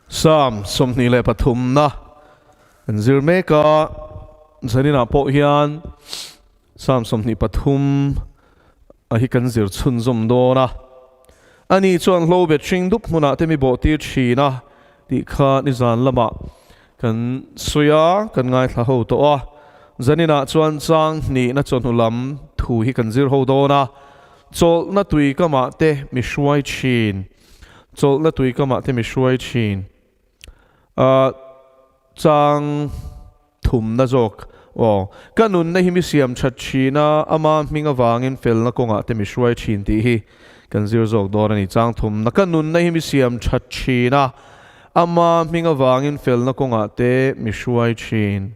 Psalm 23 na kan zir mek a, zaninah pawh hian Psalm 23 a hi kan zir chhunzawm dawn a. Ani chuan hlo bet hring dup hmunah te mi bawh tir thin a tih kha nizan lamah kan sawi a, kan ngaithla ho tawh a. Zaninah chuan chang hnihna chawhnu lam thu hi kan zir ho dawn a, chawlhna tui kamah te mi hruai thin. Chawlhna tui kamah te mi hruai thin. Ahh chang thumna zawk aw. Ka nunna hi mi siam that thin a, ama hming avangin felna kawngah te mi hruai thin tih hi kan zir zawk dawn a ni. Chang thumna ka nunna hi mi siam that thin a, ama hming avangin felna kawngah te mi hruai thin.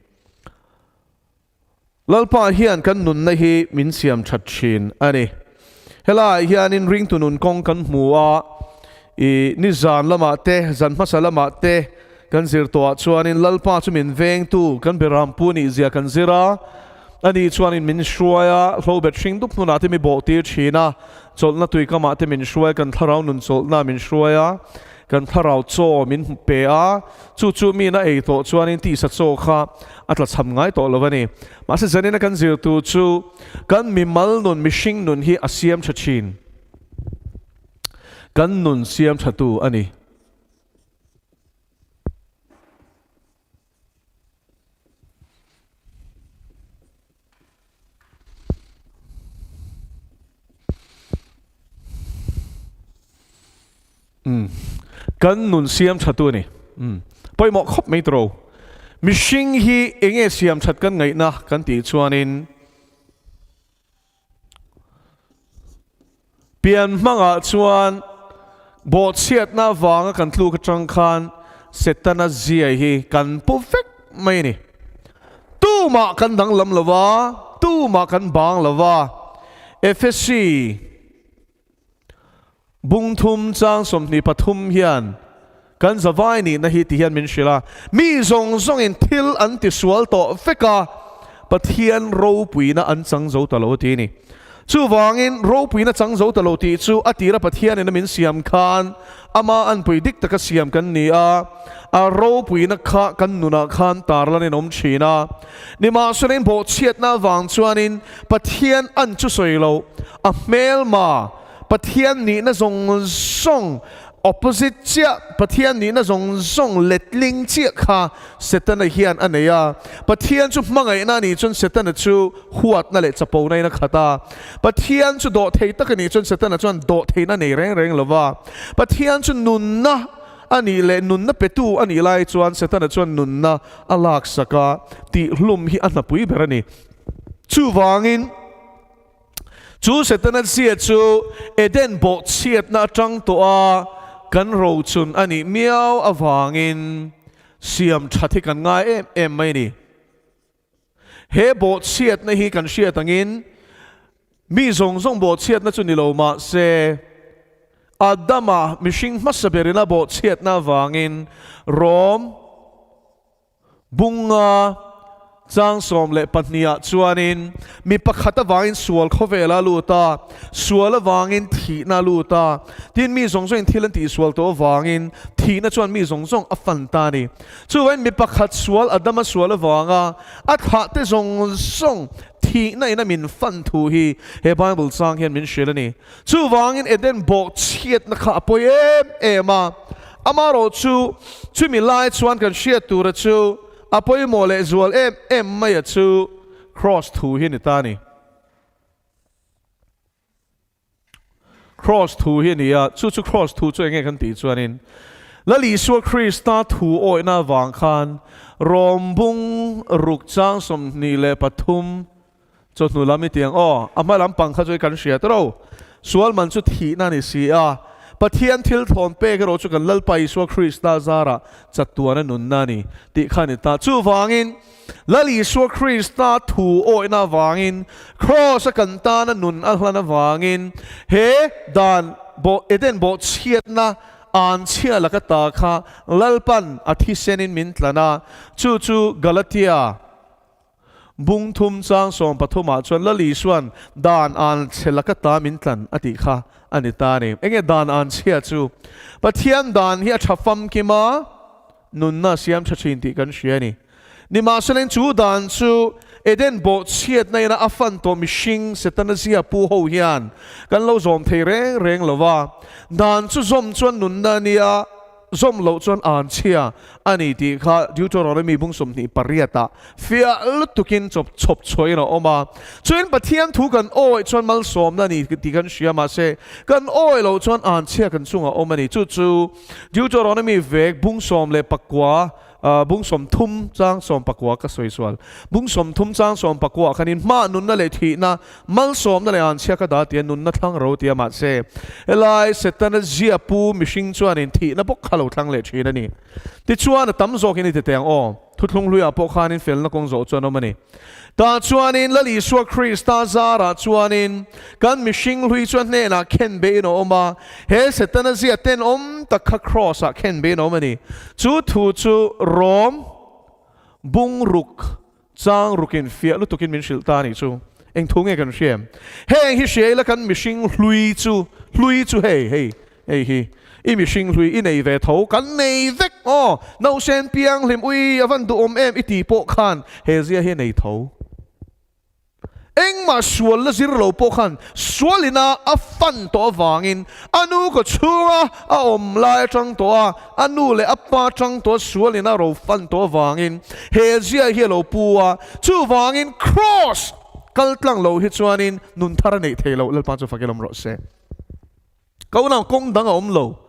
Lalpa hian kan nunna hi min siam that thin a ni. Helaiah hianin ringtu nun kawng kan hmu a, i nizan lamah te, zan hmasa lamah te kan zir tawhah chuanin Lalpa chu min vengtu, kan berampu nih zia kan zir a, ani chuanin min hruai a, hlobet hring dup hmunah te mi bawh tir thin a, chawlhna tuikamah te min hruai a, kan thlarau nun chawlhna min hruai a, kan thlarau chaw min pe a, chu chu min a ei tawh chuanin tisa chaw kha a tla cham ngai tawh lo a ni. Mahse zanina kan zirtu chu kan mimal nun, mihring nun hi a siam tha thin. Kan nun siam thatu a ni. Umm. Kan nun siam thatu a ni. Umm. Pawimawh khawp mai tawh. Mihring hi eng nge siam that kan ngaihna kan tih chuanin pian hmangah chuan bawhchhiatna avanga kan tluk atang khan Setana zia hi kan pu vek mai a ni. Tumah kan danglam lo va, tumah kan bang lo va. Efesi Bung thum chang 23 hian kan zavai nihna hi ti hian min hrilh a, mi zawng zawngin thil an ti sual tawh vek a, Pathian ropuina an chang zo ta lo a ti a ni. Chuvangin ropuina chang zo ta lo tih chu a tira Pathianin a min siam khan ama anpui dik taka siam kan ni a, a ropuina kha kan nunah khan tarlanin a awm thin a. Nimahselain bawhchhiatna avang chuanin Pathian an chu sawi lo, a hmelma Pathian nihna zawng zawng opposite chiah, Pathian nihna zawng zawng letling chiah kha Setana hian a nei a. Pathian chu hmangaihna a nih chuan Setana chu huatna leh chapona in a khat a. Pathian chu dawhthei tak a nih chuan Setana chuan dawhtheihna a nei reng reng lo va. Pathian chu nunna a nih leh nunna petu a nih lai chuan Setana chuan nunna a laksak a, tihhlum hi a hnapui ber a ni. Chuvangin. Chu Setana zia chu Eden bawhchhiatna atang tawh a kan rochun a nih miau avangin siam that hi kan ngai em em mai a ni. He bawhchhiatna hi kan hriat angin mi zawng zawng bawhchhiatna chu ni lo mah se Adama mihring hmasa berin a bawhchhiatna avangin Rom Bunga chang 12 ah chuanin mi pakhat avangin sual khawvel a lut a, sual avangin thihna a lut a, tin mi zawng zawngin thil an tihsual tawh avangin thihna chuan mi zawng zawng a fan ta a ni. Chuvangin mi pakhat sual Adama sual avanga a thlahte zawng zawng thihna in a min fan thu hi he Bible chang hian min hrilh a ni. Chuvangin Eden bawhchhiatna kha a pawi em em a, amarawh chu chumi lai chuan kan hriat tura chu a pawimawh leh zual em em maia chu Kraws thu hi a ni ta a ni. Kraws thu hi a ni a, chu chu Kraws thu chu enge kan tih chuanin Lal Isua Krista thu awihna avang khan Rawmbung ruk chang 23 Chawhnu lam i ti ang aw, a hma lampang kha chu i kan hria ta ro. Sual man chu thihna a ni si a, Pathian thil thlawn pek erawh chu kan Lalpa Isua Krista zarah chatuana nunna a ni tih kha a ni ta. Chuvangin, Lal Isua Krista thu awihna avangin, Kraws a kan tana nun a hlan avangin, he dan bawh Eden bawhchhiatna an chhia laka ta kha Lalpan a thisenin min tlan a, chu chu Galatia, Bung thum chang 13 ah chuan Lal Isuan dan an chhe laka ta min tlan a tih kha a ni ta a ni. Enge dan an chhia chu? Pathian dan hi a tha famkim a. nunna a siam tha thin tih kan hria a ni. Nimahselain chu dan chu Eden bawhchhiatna ina a fan tawh mihring Setana zia pu ho hian kan lo zawm thei reng reng lo va, dan chu zawm chuan nunna a nia, zawm loh chuan an chhia a ni tih kha Deuteronomy bung 28 ah fiah lutukin chawp chhawp chhuahin a awm a. Chuin Pathian thu kan awih chuan malsawmna a ni tih kan hria mahse kan awih loh chuan an chhia kan chungah a awm a ni. Chu chu Deuteronomy vek bung 19 Bung 30 chang 19 ka sawi sual. Bung 30 chang 19 ah khanin hma nunna leh thihna, malsawmna leh anchhia ka dah tia nunna thlang ro tia mahse helai Setana zia pu mihring chuanin thihna bawk kha lo thlang leh thin a ni. Tichuan a tam zawkin i ti teh ang aw. Thuthlung hluiah pawh khanin felna kawng zawh chuan awm a ni. Tah chuanin Lal Isua Krista zarah chuanin kan mihring hlui chu a hnenah khen bein a awm a, he Setana zia tenawm tak kha Kraws-ah khen bein a awm a ni. Chu thu chu Rom bung ruk chang rukin fiah lutukin min hrilh ta a nih chu. Eng thu nge kan hria em? Heng hi hria ila kan mihring hlui chu hlui chu hei hei Hei hi i mihring hlui i nei ve tho, kan nei vek aw, nausen pianghlim ui a van duhawm em i ti pawh khan he zia hi a nei tho. Engmah sual la zir lo pawh khan sualina a fan tawh avangin a nu ka chhunga a awm lai atang tawh a, a nu leh a pa atang tawh a sualina a ro fan tawh avangin he zia hi a lo pu a, chuvangin Kraws kal tlang lo hi chuanin nun thar a neih thei loh, Lalpa chu fakin awm rawh se. Ka unau kawng dang a awm lo,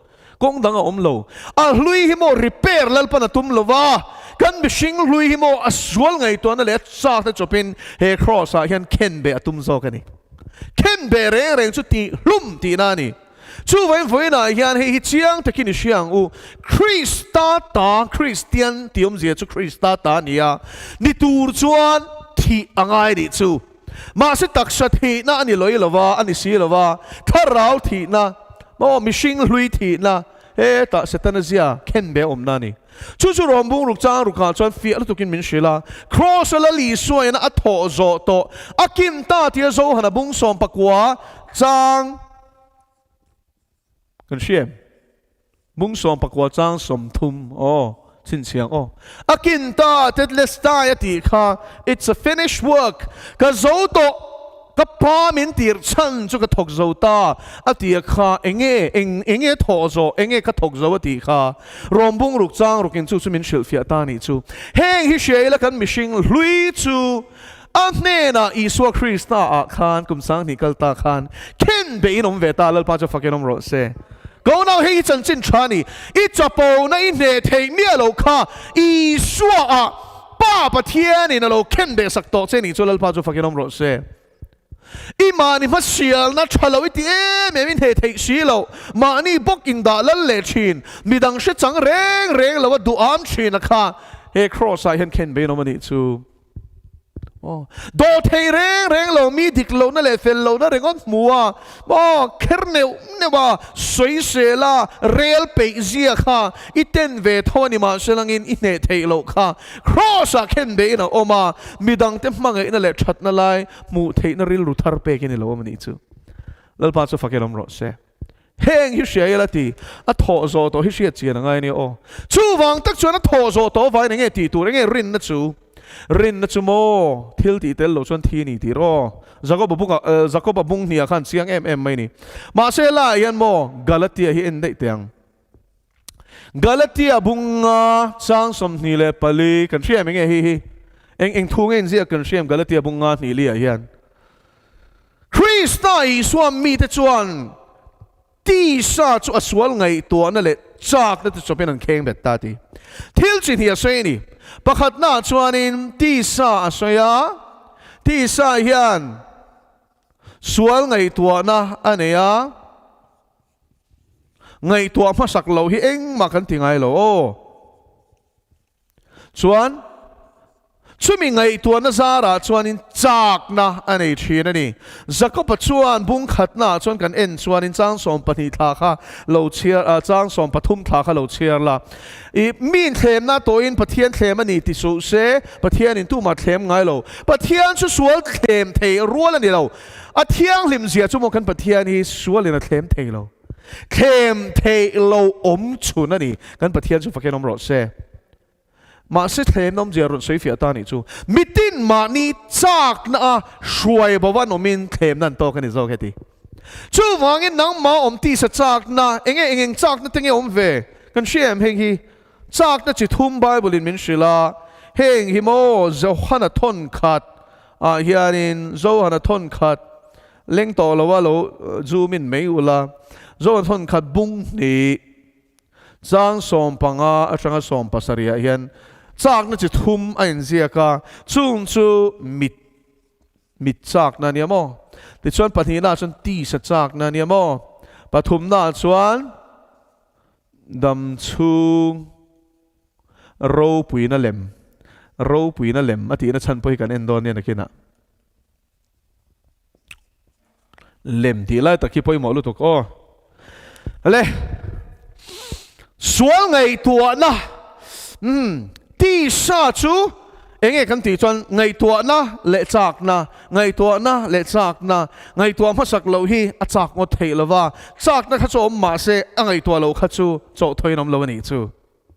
kawng dang a awm lo. A hlui hi maw repair Lalpan a tum lo va, kan mihring hlui hi maw a sual ngaihtuahna leh a chakna chawpin he kraws ah hian khen beh a tum zawk a ni. Khen beh reng reng chu tih hlum tihna a ni. Chuvain vawiinah hian hei hi chiang takin i hria ang u, Krista ta, Kristian tih awmzia chu Krista ta a ni a, ni tur chuan thih a ngai nih chu. Mahse taksa thihna a ni loi lo va, a ni si lo va, thlarau thihna, maw mihring hlui thihna, hetah Setana zia khen be awmna a ni. Chu chu rawngbung ruk chang rukah chuan fiah lutukin min hrilh a, Kraws-a Lal Isua ina a thawh zawh tawh, a kim ta tia Johana bung 19 chang, Kan hria em? Bung 19 chang 30 aw, chhinchhiang aw. A kin ta, Tetlestai a tih kha, It's a finished work, ka zo tawh, ka pa min tir chhan chu ka thawk zo ta, a ti a kha, enge, eng, enge thawh zawh, enge ka thawk zo a tih kha. Rawm bung ruk chang rukin chu chu min hrilhfiah ta nih chu. Heng hi hria ila kan mihring hlui chu A hnenah Isua Krista ah khan kum 2000 kal ta khan khen be in awm ve ta, Lalpa chu fakin awm rawh se. Ka unau hei hi chanchin tha a ni, i chapona i hneh theih miah lo kha Isua ah Pa Pathian in a lo khen beh sak tawh che nih chu Lalpa chu fakin awm rawh se. I mahni hmasialna tha lo i ti em em i hneh theih si lo, mahni bawk in dah lal leh thin, midang hre chang reng reng lo a duham thin a kha he kraws ah hian khen be in awm a nih chu. Aw, dawh thei reng reng lo, mi dik lohna leh fel lohna ringawt hmu a, aw, kher neuh neuh a, sawisel a, rel peih zia kha i ten ve tho a ni mahse langin i hneh theih loh kha Kraws-ah khen bein a awm a, midangte hmangaihna leh thatna lai hmuh theihna rilru thar pek i ni lo a nih chu. Lalpa chu fakin awm rawh se. Heng hi hria ila ti, a thawh zawh tawh hi hriat chian a ngai a nia aw. Chuvang tak chuan a thawh zawh tawh avangin enge tih tur, enge rinna chu? Rinna chu maw thil tih tel lo chuan thi a ni tih rawh. Jakoba bukah, Jakoba bung hniah khan chiang em em mai a ni. Mahse helaiah hian maw Galatia hi en daih teh ang. Galatia bunga chang 24 kan hria em enge hi hi? Eng eng thu nge inziak kan hria em Galatia bunga hnih liah hian? Krista Isua mite chuan tisa chu a sual ngaihtuahna leh chakna te chawpin an kheng bet ta ti. Thil chi hnih a sawi a ni. Pakhatnaah chuanin tisa a sawi a, tisa hian sual ngaihtuahna a nei a, ngaihtuah hmasak loh hi engmah kan ti ngai lo aw. Chuan, chumi ngaihtuahna zarah chuanin chakna a nei thin a ni. Jakoba chuan bung khatnaah chuan kan en chuanin chang 12 thla kha lo chhiar, chang 13 thla kha lo chhiar la. I miin thlemna tawhin Pathian thlem a ni ti suh se, Pathianin tumah thlem ngai lo. Pathian chu sual thlem thei rual a ni lo. A thianghlim zia chu maw kan Pathian hi sualin a thlem thei lo. Thlem theih lo awm chhun a ni. Kan Pathian chu fakin awm rawh se. Mahse thlemna awmzia rawn sawi fiah ta nih chu. Mitin mahni chakna a hruai bo an awmin thlemna an tawk a ni zawk heti. Chuvangin nangmah awm tisa chakna enge eng eng chakna te nge awm ve? Kan hria em heng hi? Chakna chi thum Bible in min hrilh a, heng hi maw Johana thawn khat ah hianin Johana thawn khat leng tawh lo a lo zoom in mai ula, Johana thawn khat bung hnih. Chang 15 atanga 70 ah hian chakna chi thum a inziak a, chung chu mit mit chakna a nia maw? Tichuan pahnihna ah chuan tisa chakna a nia maw? Pathumna ah chuan dam chhung ropuina lem, ropuina lem a tihna chhan pawh hi kan en dawn nia nakinah. Lem tih lai tak hi pawimawh lutuk aw. Le sual ngaihtuahna umm tisa chu enge kan tih chuan ngaihtuahna leh chakna ngaihtuahna leh chakna ngaihtuah hmasak loh hi a chak ngawt theih lova chakna kha chu awm mahse a ngaihtuah loh kha chu chawhthawiin awm lo a nih chu.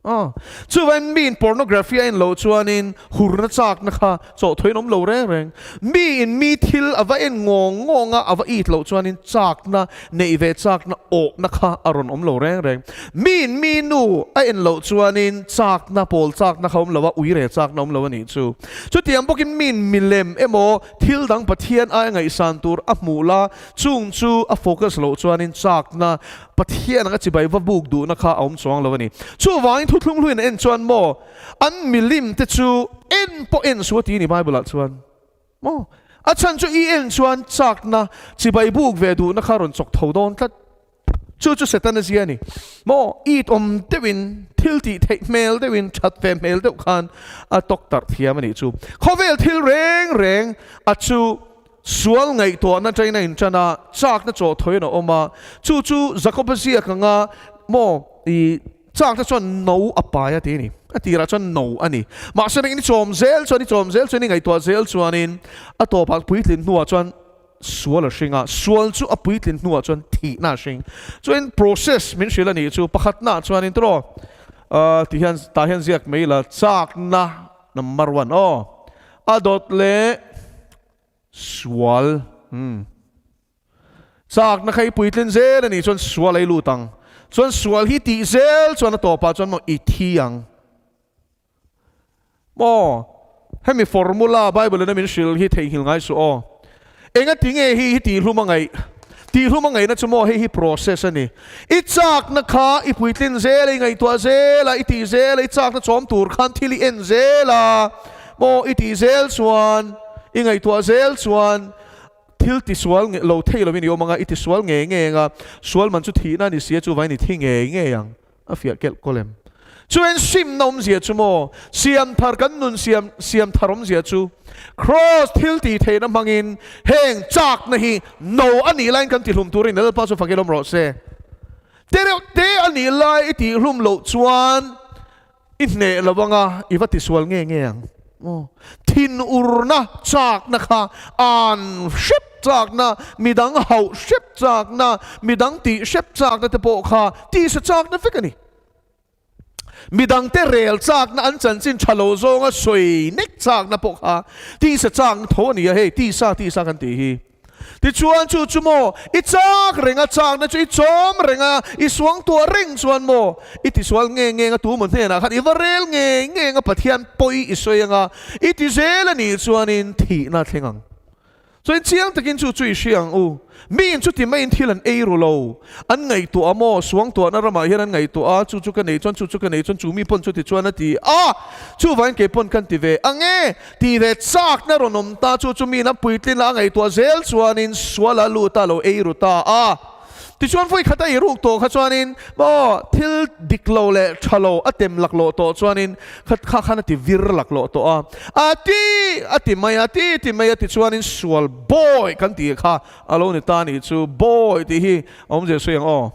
Aw. Chuvain miin pornography a en loh chuanin hurna chakna kha chawhthawiin awm lo reng reng. Miin mi thil a va en ngawng ngawng a, a va it loh chuanin chakna, neih ve chakna, awhna kha a rawn awm lo reng reng. Miin mi nu a en loh chuanin chakna, pawl chakna kha awm lo a, uire chakna awm lo a nih chu. Chutiang bawkin miin milem emaw thil dang Pathian aia ngaihsan tur a hmuh la, chung chu a focus loh chuanin chakna, Pathian anga chibai va buk duhna kha a awm chuang lo a ni. Chuvangin thuthlung hluin a en chuan maw, an milim te chu en pawh en suh a ti a ni Bible ah chuan. Maw? A chhan chu i en chuan chakna chibai buk ve duhna kha rawn chawk tho dawn tlat. Chu chu Setana zia a ni. Maw? It awm deuhin, thil tih theih hmel deuhin, that ve hmel deuh khan a tawk tarh thiam a nih chu. Khawvel thil reng reng a chu Sual ngaihtuahna ṭain a inṭan a, châkna chawhthawiin a awm a. Chu chu Jakoba ziak anga maw i châkna chuan no a pai a ti a ni. A tirah chuan no a ni. Mahse nangin i chawm zel chuan, i chawm zel chuan, i ngaihtuah zel chuanin a tawpah puitlin hnuah chuan sual a hring a. Sual chu a puitlin hnuah chuan thihna a hring. Chuan process min hrilh a nih chu pakhatnaah chuanin tawh ti hian tah hian ziak mai ila châkna number one aw a dawt leh Sual umm. Chakna kha i puitlin zel a nih chuan sual a i lut ang. Chuan sual hi tih zel chuan a tawpah chuan maw i thi ang. Maw hemi formula Bible in a min hrilh hi theihnghilh ngai suh aw. Engati nge hi hi tihhlum a ngaih? Tihhlum a ngaihna chu maw hei hi process a ni. I chakna kha i puitlin zel a, i ngaihtuah zel a, i tih zel a, i chakna chawm tur khan thil i en zel a, maw i tih zel chuan, i ngaihtuah zel chuan thil tisual lo thei lovin i awm ang a, i tisual ngei ngei ang a, sual man chu thihna a ni si a, chuvangin i thi ngei ngei ang. A fiah kelh kawl em? Chuan simna awmzia chu maw? Siam thar kan nun siam siam thar awmzia chu Kraws thil tih theihna hmangin heng chakna hi no a nih laiin kan tihlum turin Lalpa chu fakin awm rawh se. Te reuh te a nih lai i tihlum loh chuan i hneh lo anga i va tisual nge nge ang. Aw, thinurna chakna kha an hrep chakna, midang hauh hrep chakna, midang tih hrep chakna te pawh kha tisa chakna vek a ni. Midangte rel chakna, an chanchin tha lo zawnga sawi nek chakna pawh kha tisa chakna tho a ni a, hei tisa tisa kan tih hi. Tichuan chu chu maw i chak reng a, chakna chu i chawm reng a, i suangtuah reng chuan maw i tisual nge nge anga tumaw hnenah khan i va rel nge nge anga Pathian pawi i sawi anga i ti zel a nih chuanin thihna a thleng ang. Chuan chiang takin chu chu i hria ang u. Miin chuti maiin thil an ei ru lo. An ngaihtuah a maw? Suangtuahna ramah hian an ngaihtuah a, chu chu ka nei chuan, chu chu ka nei chuan, chu mi pawn chuti chuan a ti a, chuvangin kei pawn kan ti ve ang e. Ti ve chakna rawn awm ta, chu chu miin a puitlin a, a ngaihtuah zel chuanin sual a lut a, lo ei ru ta a. Tichuan vawi khat a ei ruk tawh kha chuanin maw thil dik lo leh tha lo a tem laklawh tawh chuanin kha kha khan a ti vir laklawh tawh a, a ti a ti mai a, ti ti mai a tichuanin sual bawi kan tih kha a lo ni ta a nih chu, bawi tih hi a awmzia sawi ang aw,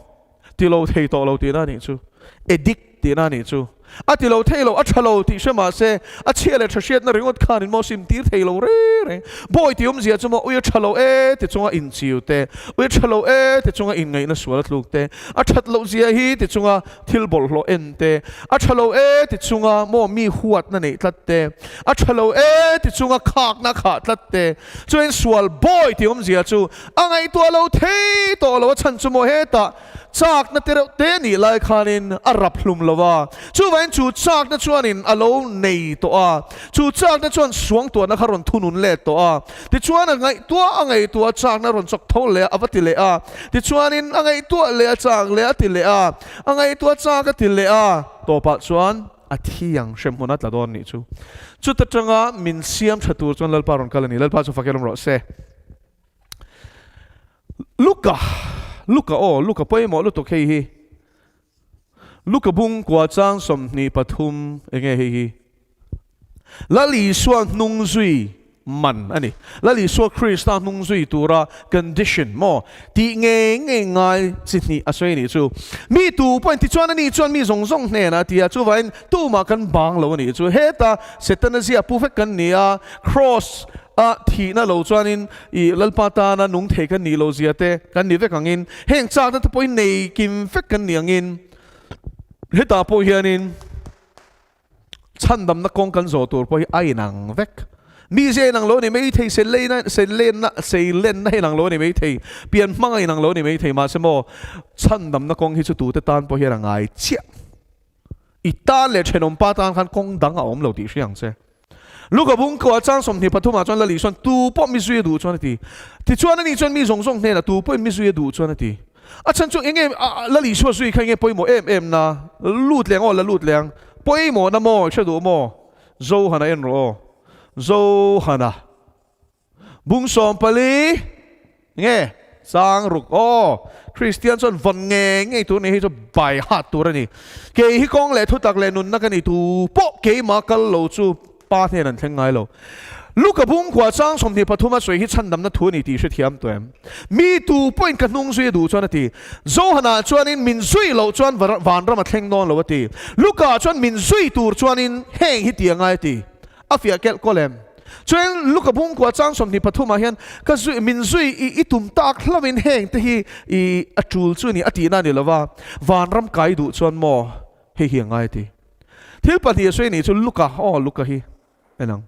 ti lo thei tawh lo tihna a nih chu, addict tihna a nih chu. A ti lo thei lo, a tha lo tih hre mah se, a chhia leh tha hriatna ringawt khanin maw sim tir thei lo reng reng. Bawi tih awmzia chu maw ui a tha lo e ti chunga inchiu te, ui a tha lo e ti chunga inngaihna sual a tluk te, a that loh zia hi ti chunga thil bawlhhlawh en te, a tha lo e ti chunga maw mi huatna neih tlat te, a tha lo e ti chunga khakna khah tlat te, chuan sual bawi tih awmzia chu a ngaihtuah lo thei tawh lo a chhan chu maw hetah Châkna te reuh te nih lai khanin a rap hlum lo a, chuvangin chu châkna chuanin a lo nei tawh a, chu châkna chuan suangtuahna kha rawn thunun let tawh a, tichuan a ngaihtuah a ngaihtuah a châkna rawn chawk tho leh a, a va ti leh a, tichuanin a ngaihtuah leh a châk leh a ti leh a, a ngaihtuah châk a ti leh a, tawpah chuan a thi ang hremhmun a tla dawn nih chu. Chuta tanga min siam tha tur chuan Lalpa rawn kal a ni, Lalpa chu fak em rawh se. Luka, Luka aw, Luka pawimawh lutuk hei hi. Luka bung kua chang 23 enge hei hi? Lal Isua hnung zui man a ni. Lal Isua Krista hnung zui tura condition maw tih ngei ngei ngai chi hnih a sawi a nih chu. Mi tu pawhin tichuan a ni chuan mi zawng zawng hnenah a ti a, chuvangin tumah kan bang lo a nih chu. Heta Setana zia pu vek kan ni a, Kraws a thihna lo chuanin I Lalpa tana nung thei kan nih lo zia te kan ni vek angin, heng chakna te pawhin nei kim vek kan ni angin, hetah pawh hianin chhandamna kawng kan zawh tur pawh hi a inang vek. Mi zia inang lo a ni mai thei, seilenna, seilenna, seilenna inang lo a ni mai thei, pian hmanga inang lo a ni mai thei, mahse maw chhandamna kawng hi chu tute tan pawh hian a ngai chiah. I tan leh thenawmpa tan khan kawng dang a awm lo tih hria ang che. Luka bung kua chang 23 ah chuan Lali chuan tu pawh mi zui a duh chuan a ti. Tichuan ani chuan mi zawng zawng hnenah tu pawhin mi zui a duh chuan a ti. A chhan chu enge Lali chua zui kha enge pawimawh em em na? Lut leh ang aw, la lut leh ang. Pawimawh na maw? I hre duh maw? Zohana en rawh aw. Zohana. Bung 14 nge chang ruk aw Kristian chuan vawn nge ngei tur ni hei chu bai hat tur a ni. Kei hi kawng leh thutak leh nunna ka ni tu pawh keimah kal lo chu pa hnen an thleng ngai lo. Luka bung kua chang 23 a sawi hi chhandamna thu a ni tih hrethiam tawh em? Mi tu pawhin ka hnung zui a duh chuan a ti. Johana chuanin min zui loh chuan vanram a thleng dawn lo a ti. Luka chuan min zui tur chuanin heng hi ti a ngai a ti. A fiah kelh kawl em? Chuan Luka bungkua chang 23 ah hian ka zui min zui i i tum tak hlauhin heng te hi i a tul chu ni a tihna a ni lova, vanram kai duh chuan maw hei hi a ngai a ti. Thil pahnih a sawi nih chu Luka aw Luka hi en ang.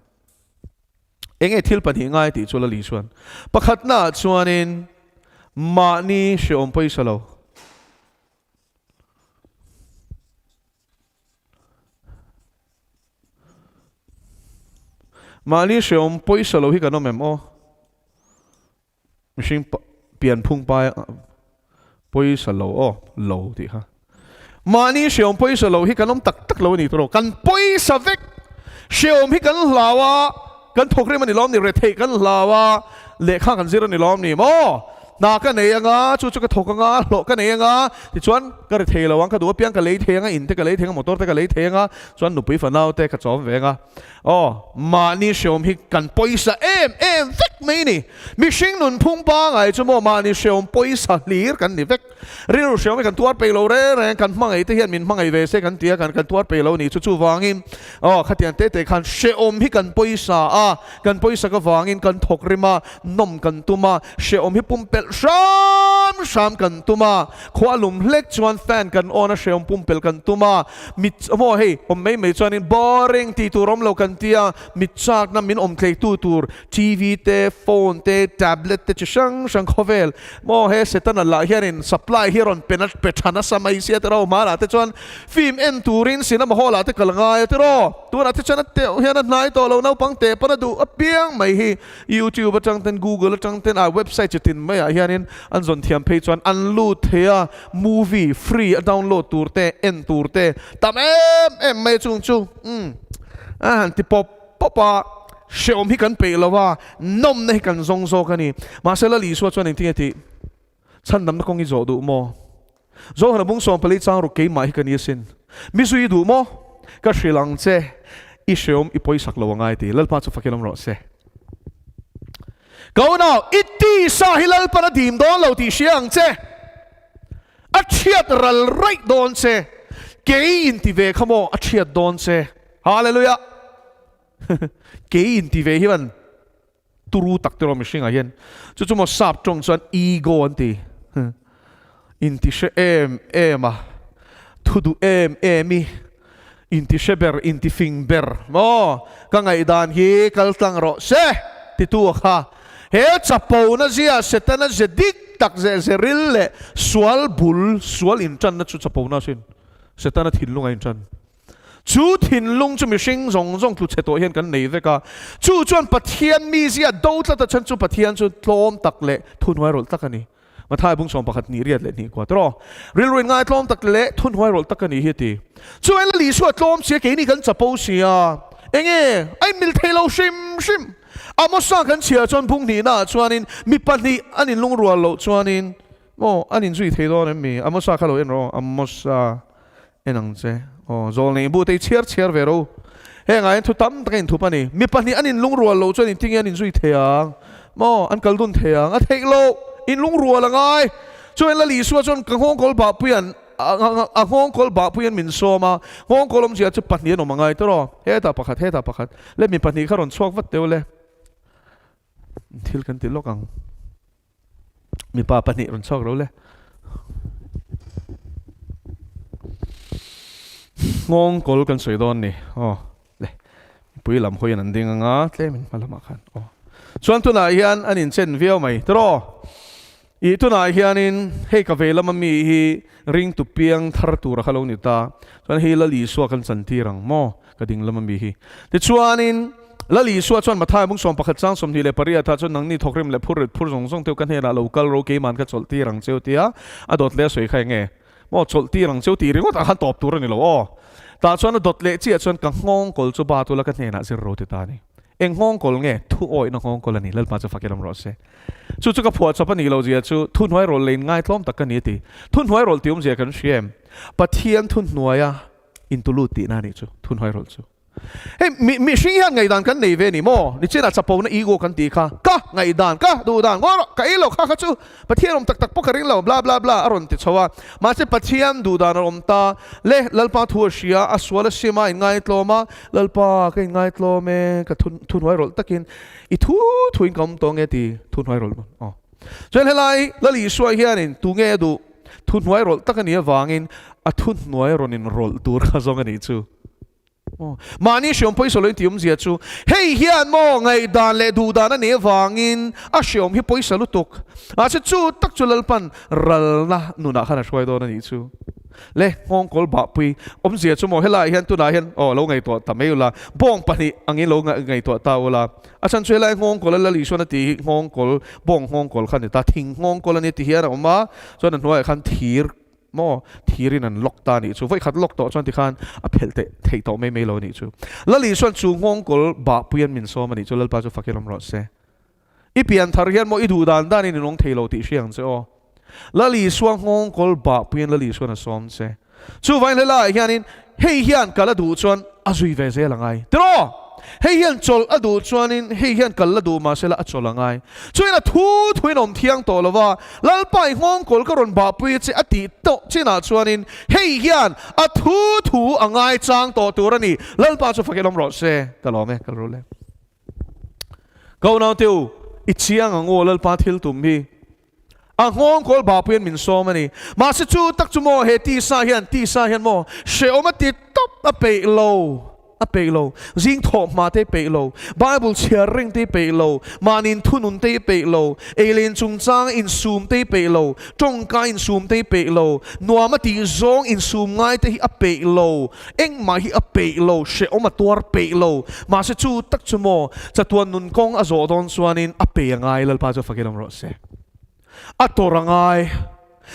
Enge thil pahnih ngai tih chu Lali chuan pakhatna ah chuanin mahni hreawm pawisa lo. Mahni hreawm pawisa lo hi kan awm em aw? Mihring pianphung pai pawisa lo aw lo tih kha. Mahni hreawm pawisa lo hi kan awm tak tak lo a ni tawh lo. Kan pawisa vek hreawm hi kan hlau a, kan thawk rem a ni lawm ni, retheih kan hlau a, lehkha kan zir a ni lawm ni maw? Hna ka nei anga, chu chu ka thawk anga, hlawh ka nei anga, tichuan ka ri thei lo ang, ka duh apiang ka lei thei anga, in te ka lei thei anga, motor te ka lei thei anga, chuan nupui fanau te ka chawm ve anga. Aw, mahni hreawm hi kan pawisa em em vek mai ni. Mihring nunphung pangai chu maw mahni hreawm pawisa hlir kan ni vek. Rilru hreawm hi kan tuar peih lo reng reng, kan hmangaih te hian min hmangaih ve se kan ti a, kan kan tuar peih lo ni chu. Chuvangin, aw, khatiang te te khan hreawm hi kan pawisa a, kan pawisak avangin kan thawk rim a, nawm kan tum a, hreawm hi pumpelh hram hram kan tum a, khua lum hlek chuan fan kan on a, hreawm pumpelh kan tum a, mit maw hei awm mai mai chuanin boring tih tur awm lo kan ti a, mit chakna min awm tleitu tur TV te, phone te, tablet te chi hrang hrang khawvel maw he Setana lah hianin supply hi a rawn pe na pe tha nasa mai sia tiraw hmanah te chuan film en turin cinema hall ah te kal ngai a tiraw tunah te chuan a teuh hian a hnai tawh lo naupang teh pawn a duh apiang mai hi YouTube atang ten Google atang ten a website chi tin maiah hianin an zawn thiam phei chuan an lut thei a movie free a download tur te en tur te tam em em mai chung chu umm a han ti pawp pawp a hreawm hi kan peih lo a nawmna hi kan zawng zawk a ni mahse Lal Isua chuan engtin nge tih chhandamna kawng i zawh duh maw Zohana bung 14 chang ruk keimah hi ka ni asin mi zui i duh maw ka hrilh ang che i hreawm i pawisak lo angai ti Lalpa chu fakin awm rawh se Ka unau i tisa hi Lalpan a dim dawn lo tih hria ang che a thiat ral raih dawn che. Kei inti ve kha maw a thiat dawn che. Hallelujah! Kei inti ve hi van turu tak te rawh mihringah hian. Chu chu maw sap tawng chuan ego an ti. Inti hre em em a, thu duh em em i, inti hre ber, inti fing ber maw ka ngaihdan hi kal tlang rawh se titu a kha. He chapona zia Setana ze dik tak zeh ze ril leh sual bul, sual intanna chu chapona asin. Setana thinlung a intan. Chu thinlung chu mihring zawng zawng tlu chhe tawh hian kan nei vek a. Chu chuan Pathian mizia do tlat a chhan chu Pathian chu tlawm tak leh thuhnuai rawlh tak a ni. Mathai bung sawm pakhat hnih riat leh hnih kua tawh. Rilru in ngaitlawm tak leh thuhnuai rawlh tak a ni hi a ti. Chu en Isua tlawm sia keini kan chapo sia. Enge a inmil thei lo hrim hrim. Amosa kan chhiar chuan bung hnihnaah chuanin mi pahnih an inlungrual loh chuanin maw an inzui thei dawn em mi? Amosa kha lo en rawh Amosa en ang che. Aw zawlnei bu te i chhiar chhiar ve ro. Hengah hian thu tam tak a inthup a ni. Mi pahnih an inlungrual loh chuan intinge an inzui thei ang maw? An kal dun thei ang. A theih loh. Inlungrual a ngai. Chuan Lal Isua chuan ka nghawngkawl bahpuian a nghawngkawl bahpuian min sawm a. Nghawngkawl awmzia chu pahnih an awm a ngai tawh. Hetah pakhat, hetah pakhat. Le mi pahnih kha rawn chhuak vat teuh le. Thil kan ti lawk ang. Mipa pahnih rawn chhuak ro le. Nghawngkawl kan sawi dawn ni. Aw le. Mipui lam hawiin an ding anga tlemin hma lamah khan. Aw. Chuan tunah hian an inchen viau mai. Tiraw. I tunah hianin hei ka vei lama mi hi ringtu piang thar tura kha lo ni ta. Chuan hei Lal Isua kan chantir ang maw? Ka ding lama mi hi. Tichuanin Lal Isua chuan Mathai bung 11 chang 28 ah chuan nangni thawkrim leh phur rit phur zawng zawng teuh ka hnenah lo kal ro keiman ka chawlh tir ang cheu tia a dawt leh a sawi kha eng nge? Maw chawlh tir ang cheu tih ringawt ah khan tawp tur a ni lo aw. Tah chuan a dawt leh chiah chuan ka nghawngkawl chu ba tula ka hnenah zir ro ti ta a ni. Eng nghawngkawl nge? Thu awihna nghawngkawl a ni. Lalpa chu fak i lam rawh se. Chu chu ka phuah chawp a nih loh zia chu thuhnuai rawlh leh inngaitlawm tak ka ni a ti. Thuhnuai rawlh tih awmzia kan hria em? Pathian thuhnuaia intulut tihna a nih chu, thuhnuai rawlh chu. Hei mi mihring hian ngaihdan kan nei ve a ni maw? Nichinah chapona ego kan tih kha, ka ngaihdan, ka duhdan, ngaw rawh, ka ei lo kha kha chu Pathian awm tak tak pawh ka ring lo, bla bla bla a rawn ti chho a. Mahse Pathian duhdan a awm ta le, Lalpa thu a hria, a sual a sim a, a inngaitlawm a, Lalpa ka inngaitlawm e, ka thuhnuai rawlh takin i thu thuin ka awm tawh nge ti thuhnuai rawlh maw? Aw. Chuan helai Lal Isua hianin tu nge a duh? Thuhnuai rawlh tak a nih avangin a thuhnuai rawn inrawlh tur kha zawng a nih chu. Aw. Mahni hriawm pawisa lo inti awmzia chu hei hian maw ngaihdan leh duhdan a nih avangin a hriawm hi pawisa lutuk. Mahse chu tak chu Lalpan ralna nunah khan a hruai dawn a nih chu. Le nghawngkawl bahpui awmzia chu maw helaiah hian tunah hian aw lo ngaihtuah ta mai ula, bawng pahnih angin lo ngaihtuah ta ula. A chhan chu helai nghawngkawl a Lal Isuan a tih hi nghawngkawl, bawng nghawngkawl kha a ni ta, thing nghawngkawl a ni ti hian a awm a, chuan a hnuaiah khan thir maw thirin an lock ta a nih chu, vawikhat lock tawh chuan tikhan a phelh teh theih tawh mai mai lo a nih chu. Lal Isuan chu nghawngkawl bahpui an min sawm a nih chu, Lalpa chu fakin awm rawh se. I pian thar hian maw i duh dan danin i nung thei lo tih hria ang che aw. Lal Isua nghawngkawl bahpuiin Lal Isuan a sawm che. Chuvangin helaiah hianin hei hian kal a duh chuan a zui ve zel a ngai. Tiraw? Hei hian chawlh a duh chuanin hei hian kal la duh mahsela a chawlh a ngai. Chuin a thu thuin awm thiang tawh lo va, Lalpa i nghawngkawl ka rawn bahpui a che a tih tawh chinah chuanin hei hian a thu thu a ngai chang tawh tur a ni. Lalpa chu fakin awm rawh se. Ka lawm e, kal ru le. Ka unaute u, i chiang ang u Lalpa thil tum hi. A nghawngkawl bahpuiin min sawm a ni. Mahse chu tak chu maw he tisa hian, tisa hian maw hrehawm a ti tawp a peih lo, a peih lo. Zing thawh hma te peih lo, Bible chhiar reng te peih lo, mahni inthunun te peih lo, ei len chungchang insum te peih lo, tawngka insum te peih lo, nuam a tih zawng insum ngai te hi a peih lo. Engmah hi a peih lo, hrehawm a tuar peih lo. Mahse chu tak chu maw, chatuan nun kawng a zawh dawn chuanin a pei a ngai, Lalpa chu fakin awm rawh se. A tawrh a ngai.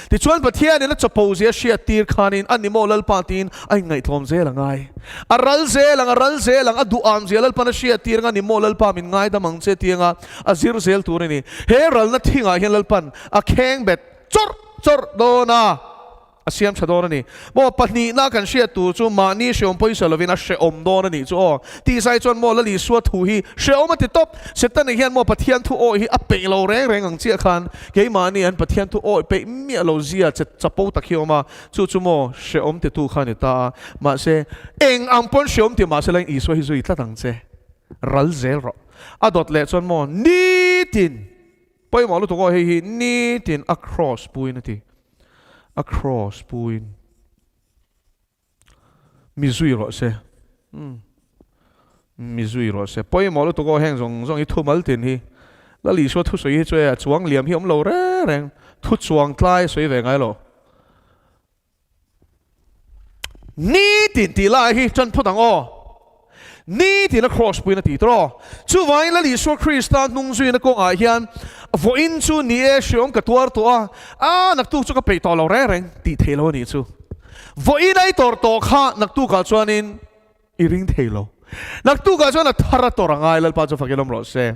Tichuan Pathianin a chapo zia hriat tir khanin a ni maw Lalpa tiin a inngaihtlawm zel a ngai. A ral zel ang, a ral zel ang, a duham zia Lalpan a hriat tir ang a ni maw Lalpa min ngaidam ang che tianga a zir zel tur a ni. He ralna thingah hian Lalpan a kheng bet chawrh chawrh dawn a. a siam tha dawn a ni. Maw pahnihna kan hriat tur chu mahni hreawm pawisa lovin a hrehawm dawn a nih chu aw. Tih zai chuan maw Lal Isua thu hi hrehawm a ti tawp. Setana hian maw Pathian thu awi hi a peih lo reng reng ang chiah khan keimahni an Pathian thu awi peih miah lo zia che chapo tak hi a awm a, chu chu maw hrehawm titu kha a ni ta a. Mahse, eng ang pawn hrehawm ti mahse lain Isua hi zui tlat ang che. Ral zel rawh. A dawt leh chuan maw nitin pawimawh lutuk aw hei hi nitin a cross puin a ti. A cross puin mi zui rawh se. Umm mi zui rawh se. Pawimawh lutuk aw heng zawng zawng hi thumal tin hi. Lal Isua thusawi hi chu e a chuang liam hi awm lo reng reng. Thu chuang tlai sawi ve ngai lo. Nitin tih lai hi tan phawt ang aw. Nitin a cross puiin a ti tawh aw. Chuvangin Lal Isua Krista hnung zuina kawngah hian vawiin chu ni e hreawm ka tuar tawh a, a naktuk chu ka peih tawh lo reng reng tih theih lo a nih chu. Vawiin a i tawrh tawh kha naktukah chuanin I ring thei lo. Naktukah chuan a thar a tawrh a ngai, Lalpa chu fakin awm rawh se.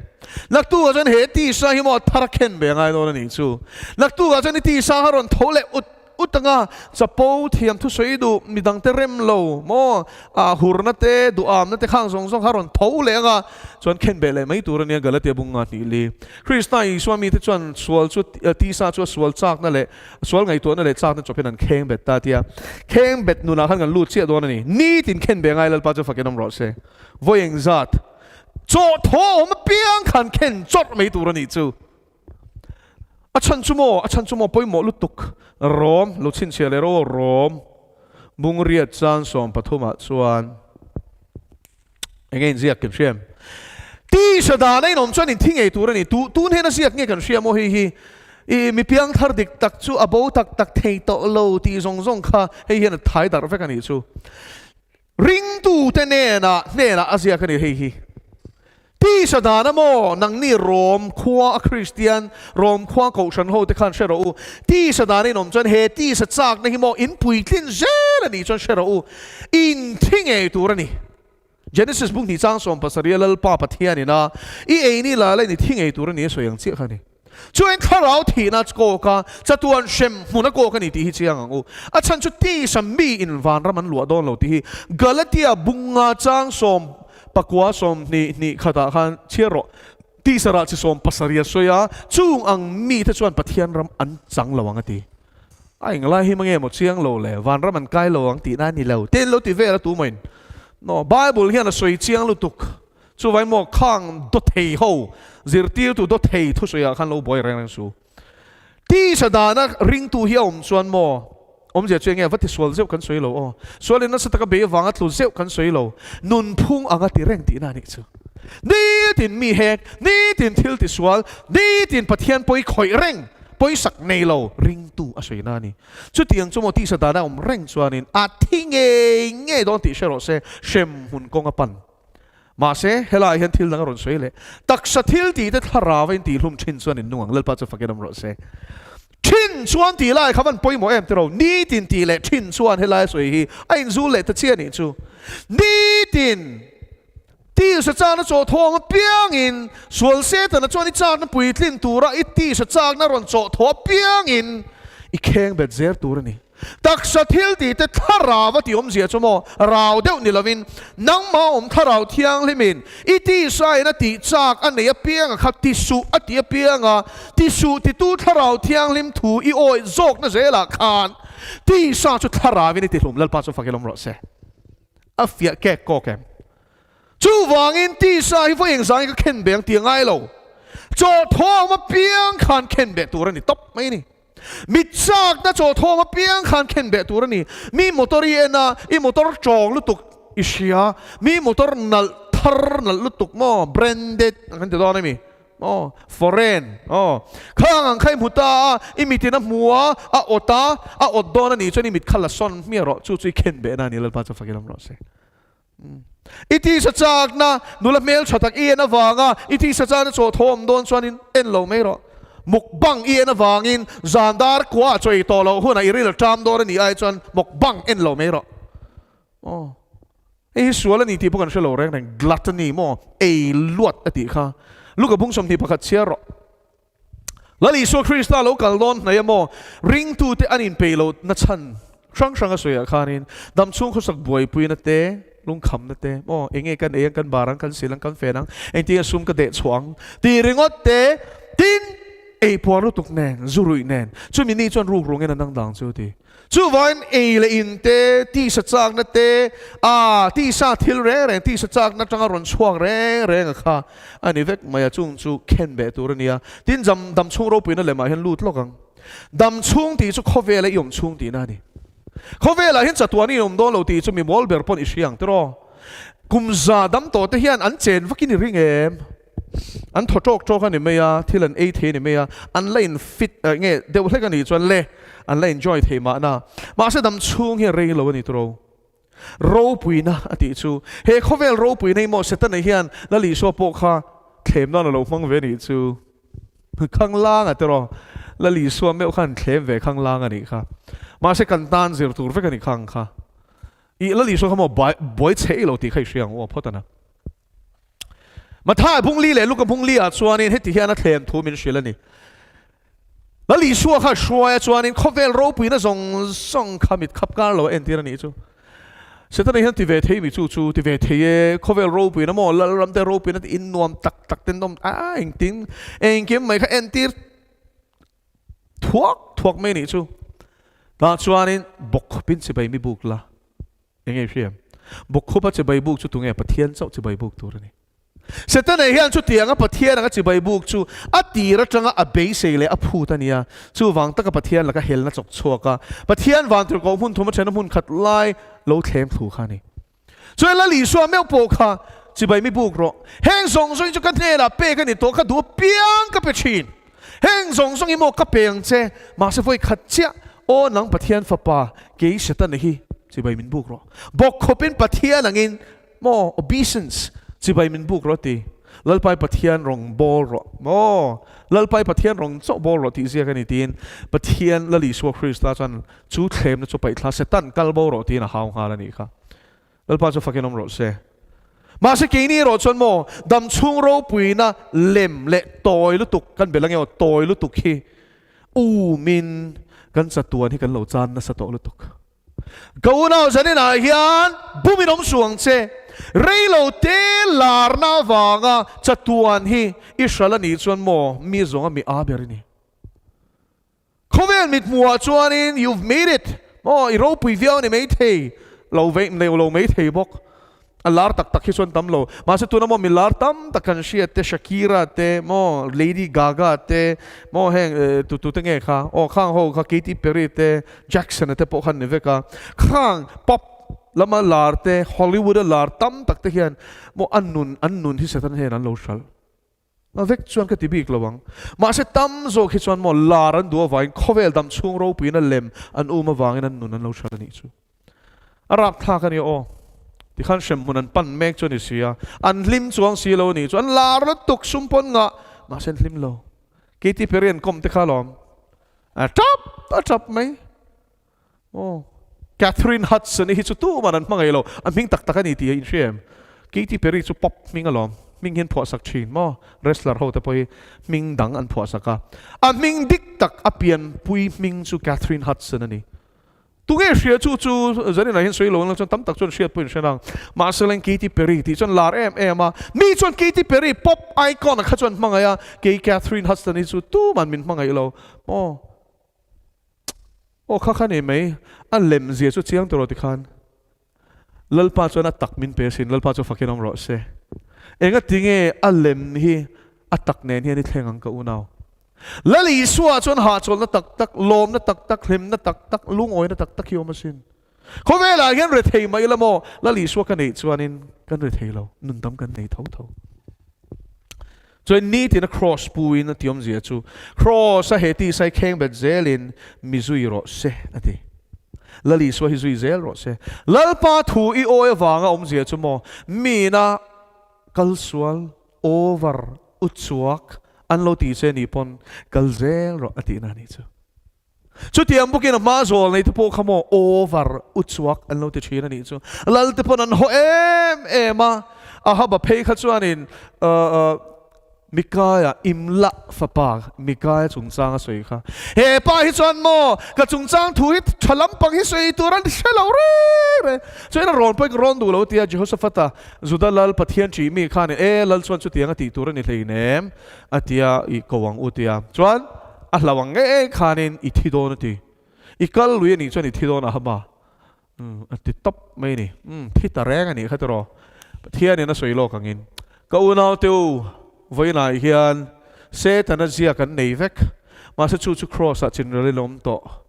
Naktukah chuan he tisa hi maw a thar a khen ve a ngai dawn a nih chu. Naktukah chuan i tisa kha rawn tho leh ut ut ang a, chapo thiam thusawi duh, midangte rem lo maw, ah hurna te, duhamna te khang zawng zawng kha rawn tho leh ang a, chuan khen beh leh mai tur a nia Galatia bunga hnih li. Krista Isua mite chuan sual chu tisa chu a sual chakna leh Sual ngaihtuahna leh chakna chawp hian an kheng bet ta tia. Kheng bet nunah khan kan lut chiah dawn a ni. Nitin khen ve ngai Lalpa chu fakin awm rawh se. Vawi eng zat chaw thaw awm apiang khan khen chawrh mai tur a nih chu. A chhan chu maw, a chhan chu maw pawimawh lutuk rawm lo chhinchhiah leh ro rawm bungriat chang 13 ah chuan Enge inziak kan hria em? Tisa dana in awm chuan in thi ngei tur a ni. Tu tun hian a ziak nge kan hria maw hei hi? I mi piang thar dik tak chu a bo tak tak thei tawh lo tih zawng zawng kha hei hian a thai darh vek a nih chu. Ringtute hnenah hnenah a ziak a ni hei hi. Tisa dana maw nangni Rom khua a Kristian Rom khua Kohhran ho te khan hre rawh u. Tisa dana in awm chuan he tisa chakna hi maw in puitlin zel a nih chuan hre rawh u. In thi ngei tur a ni. Genesis buk hnih chang 70 a Lalpa Pathian ina i ei ni la la in i thi ngei tur a ni a sawi ang chiah kha a ni. Chuan thlarau thihna kawk a, chatuan hrem hmun a kawk a ni tih hi chiang ang u. A chhan chu tisa mi in vanram an luah dawn lo tih hi Galatia bunga chang 19 20 hnih khatah khan chhiar rawh. Tisa rah chi 70 a sawi a, chung ang mite chuan Pathian ram an chang lo ang a ti. A englai hi mange maw chiang lo le, vanram an kai lo ang tihna a ni lo. Te in lo ti vel a tu maw in? No, Bible hian a sawi chiang lutuk. Chuvai maw khang dawthei ho, zirtirtu dawthei thusawiah khan lo buai reng reng su. Tisa dana ringtu hi a awm chuan maw, awmzia chu enge va tisual zeuh kan sawi lo aw. Sualin nasa taka bei avanga tlu zeuh kan sawi lo. Nunphung anga ti reng tihna a nih chu. Nitin mi hek, nitin thil tisual, nitin Pathian pawi khawih reng. Pawisak nei lo ringtu a sawi na a ni. Chutiang chu maw tisa dana awm reng chuanin a thi ngei ngei dawn tih hre rawh se, hrem hmun kawng a pan. Mahse, helaiah hian thil dang a rawn sawi leh. Taksa thil tih te thlarau a intihhlum thin chuan in nung ang, Lalpa chu fakin awm rawh se. Thin chuan tih lai kha van pawimawh em tiraw? Nitin tih leh thin chuan helai a sawi hi a inzul leh ta chiah anih chu. Nitin! Tisa chakna chawhthawng apiangin, sual Setana chuan i chakna puitlin tura i tisa chakna rawn chawhthawh apiangin i kheng bet zel tur a ni. Taksa thil tih te thlarau a tih awmzia chu maw rau deuh ni lovin nangmah awm thlarau thianghlimin i tisa in a tih chak a nei apianga kha ti suh a ti apianga ti suh titu thlarau thianghlim thu i awih zawkna zelah khan tisa chu thlarauin i tihlum Lalpa chu fak ilawm rawh se. A fiah kek kawk em? Chuvangin tisa hi vawi engzangin ka khen beh ang tih a ngai lo. Chaw thawm apiang khan khen beh tur a ni tawp mai a ni. Mi chakna chaw thawm apiang khan khen beh tur a ni. Mi motor i en a, i motor tawng lutuk i hria, mi motor nalh thar nalh lutuk maw, branded ang kan ti dawn a mi. Aw, foreign, aw. Khang ang kha i hmu ta a, i mitin a hmu a, a awt a, a awt dawn a nih chuan i mit kha la sawn hmiah rawh, chu chu i khen behna a ni, Lalpa chu fakin awm rawh se. I tisa chakna nula hmel tha tak i en avanga i tisa chakna chaw tho awm dawn chuanin en lo mai rawh. Mukbang i en avangin zan dar kua a chawi tawh loh hunah i ril a ṭam dawn a nih ai chuan mukbang en lo mai rawh. Aw. Hei hi sual a ni tih pawh kan hre lo reng reng, gluttony maw, ei luat a tih kha. Luka bung 21 chhiar rawh. Lal Isua Krista lo kal dawn hnai emaw, ringtute an inpeih loh na chhan hrang hrang a sawiah khanin damchhung khawsak buaipuina te, lungkhamna te, maw enge kan ei ang, kan bar ang, kan sil ang, kan fen ang, engtin nge sum ka deh chhuah ang tih ringawt te, tin ei puar lutuk nen, zu ruih nen, chumi ni chuan ruk rungin an dang dang chu ti. Chuvangin ei leh in te, tisa chakna te, a tisa thil reng reng, tisa chakna atanga rawn chhuak reng reng a kha a ni vek mai a, chung chu khen beh tur a ni a. Tin, dam dam chhung ropuina lemah hian lut lawk ang. Dam chhung tih chu khawvela i awm chhung tihna a ni. Khawvelah hian chatuan i awm dawn lo tih chu mi mawl ber pawn i hria ang tiraw? Kum za dam tawh te hian an chen vakin i ring em? An thaw tawk tawk a ni mai a, thil an ei thei a ni mai a, an la in fit nge deuh hlek a nih chuan le an la enjoy thei mahna. Mahse dam chhung hi a rei lo a ni turo. Ropuina a tih chu he khawvel ropuina hi maw Setana hian Lal Isua pawh kha thlem nan a lo hmang ve a nih chu. Khanglang a tiraw Lal Isua meuh khan thlem ve khanglang a nih kha. Mahse kan tan zir tur vek a ni khang kha. I Lal Isua kha maw buai chhe i lo tih kha i hria ang u aw phawt a na. Mathai bungli leh Luka bungli ah chuanin heti hian a thlem thu min hrilh a ni. Lal Isua kha hruaia chuanin khawvel ropuina zawng zawng kha mit khap kar lo a entir a nih chu. Setana hian ti ve thei mi chu chu ti ve thei e, khawvel ropuina maw Lalram te ropuina te in nuam tak tak ten nawm a engtin engkim mai kha entir thuak thuak mai a nih chu. Tah chuanin bawkkhawpin chibai mi buk la. Enge i hria? Bawkkhupa chibai buk chu tunge? Pathian chauh chibai buk tur a ni. Setana hian chutianga Pathian anga chibai buk chu a tir atanga a beisei leh a phut a nia. Chuvang taka Pathian laka helna chawk chhuak a, Pathian vantirhkoh hmun thum a thena hmun khat lai lo thleng thlu kha a ni. Chuan Lal Isua meuh pawh kha chibai mi buk rawh. Heng zawng zawng hi chu ka hnenah pek a ni tawh, ka duh apiang ka pe thin. Heng zawng zawng hi maw ka pe ang che, mahse vawi khat chiah, aw nang Pathian fapa, kei Setana hi chibai min buk rawh. Bawk khawpin Pathian angin maw obeisance chibai min buk rawh ti. Lalpai Pathian rawng bawl rawh maw, Lalpai Pathian rawng chauh bawl rawh tih ziak a ni tiin Pathian Lal Isua Krista chuan chu thlemna chu paihthla Setan kal bo rawh tiin a hau nghal a nih kha. Lalpa chu fakin awm rawh se. Mahse keini erawh chuan maw damchhung ropuina lem leh tawi lutuk kan belh ange aw, tawi lutuk hi umin kan chatuan hi kan lo chan nasa tawh lutuk. Ka unau zaninah hian bumin awm suh ang che, reilo te larna avanga chatuan hi i hral a nih chuan maw mi zawnga mi a ber i ni. Khawvel mithmuhah chuanin you've made it maw i ropui viau a ni maithei lo vei neu lo maithei bawk. A lar tak tak hi chuan tam lo. Mahse tuna maw mi lar tam tak kan hriat te Shakira te maw Lady Gaga te maw heng tu tu te nge kha aw khang ho kha Katy Perry te Jackson a te pawh khan ni vek a. Khang pop lama lar te Hollywood a lar tam tak te hian maw an nun an nun hi Satan hian an lo hralh. A vek chuan ka ti bik lo ang. Mahse tam zawk hi chuan maw lar an duh avangin khawvel dam chhung ropuiin a lem an um avangin an nun an lo hral a nih chu. A rapthlak a nia aw. Tikhan hremhmun an pan mek chu a ni si a, an hlim chuang si lo a nih chu. An lar lutuk sum pawn ngah, mahse an hlim lo. Katy Perry an kawm te kha alawm. A tap a tap mai. Aw, Catherine Hudson i hi chu tuman an hmangaih lo, a hming tak tak a ni tih a inhria em? Katy Perry chu pop hming alawm, hming hian phuahsak thin maw? Wrestler ho te pawh hi hming dang an phuahsak a, a hming dik tak a pianpui hming chu Catherine Hudson a ni. Tunge hria chu chu zanin ah hian sawi lo ang chuan tam tak chuan hriat pawh in hre nang. Mahse leng Katy Perry tih chuan lar em em a, mi chuan Katy Perry pop icon a kha chuan hmangaih a, kei Catherine Hudson hi chu tuman min hmangaih lo maw? Aw kha kha nei mai, a lem zia chu chiang tawh lo tikhan Lalpa chuan a tak min pe asin, Lalpa chu fakin awm rawh se. Enga tinge a lem hi a tak nen hian i thleng ang ka unau. Lal Isua chuan hahchawlhna tak tak, lawmna tak tak, hlimna tak tak, lungawina tak tak hi awm asin. Khawvelah hian rethei mai ila maw, Lal Isua ka neih chuanin kan rethei lo, nun dam kan nei tho tho. Chuan nitin a kraws puin a ti awmzia chu, Kraws a he tisai kheng bet zelin mi zui rawh se a ti. Lal Isua hi zui zel rawh se. Lalpa thu i awi avanga awmzia chu maw, mina kalsual, over, uchuak an lo ti che ni pawn kal zel rawh a tihna a nih chu. Chutiang bawkin a hma zawl nei te pawh kha maw over uchuak an lo ti thin a nih chu. Lal te pawn an haw em em a, Ahaba phei kha chuanin uh, uh, Mikaia, Imla fapa Mikaia chungchang a sawi kha. He pa hi chuan maw ka chungchang thu hi tha lampang hi sawi tur a hre lo reng reng. Chuan a rawn pawhin ka rawn duh lo tia Jehoshaphat-a Juda lal Pathian ṭih mi khanin e lal chuan chutiang a tih tur a ni hleinem a tia i ko ang u tia. Chuan a hlau ang ngei khanin i thi dawn a ti. I kal lui a nih chuan i thi dawn a hama. Umm a ti tawp mai a ni. Umm thi ta reng a nih kha tiraw. Pathianin a sawi lawk angin ka unaute u vawiinah hian Setana zia kan nei vek. Mahse chu chu Kraws ah chinrel in a awm tawh.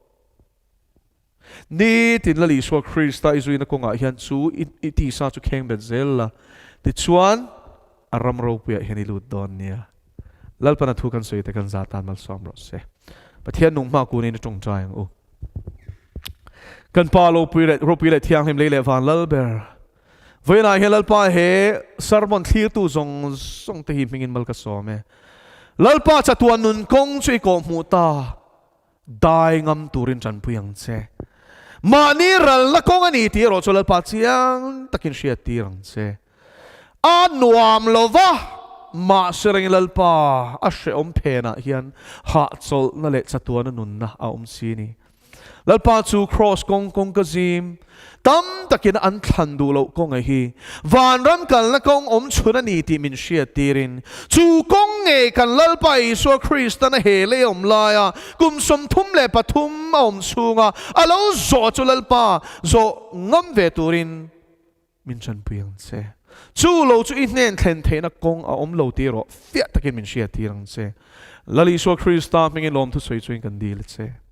Nitin Lal Isua Krista i zuina kawngah hian chu i tisa chu kheng bet zel la. Tichuan a ram ropuiah hian i lut dawn nia. Lalpana thu kan sawi te kan za tan malsawm rawh se. Pathian nung hma kunin i tawngtai ang u. Kan Pa ropui leh ropui leh thianghlim lei leh van lal ber. Vawiinah hian Lalpa he sermon thlirtu zawng zawng te hi hmingin mal ka sawm e. Lalpa chatuan nun kawng chu i kawhhmuh ta dai ngam turin tanpui ang che. Mahni ralna kawng a ni tih erawh chu Lalpa chiang takin hriat tir ang che. A nuam lo va, mahse reng Lalpa a hrehawm phenah hian hahchawlhna leh chatuana nunna a awm si a ni. Lalpa chu Kraws kawng kawngka zim tam takin an thlan duh loh kawnga hi vanram kalna kawng awm chhun a ni tih min hriat tirin chu kawng ngei kan Lalpa Isua Kristan a he lei awm laia kum 33 a awm chhunga a lo zawh chu Lalpa zawh ngam ve turin Min tanpui ang che. Chu lo chu i hnen thlen theihna kawng a awm lo tih erawh fiah takin min hriattir ang che. Lal Isua Krista hmingin lawmthu sawi chuin kan dil a che.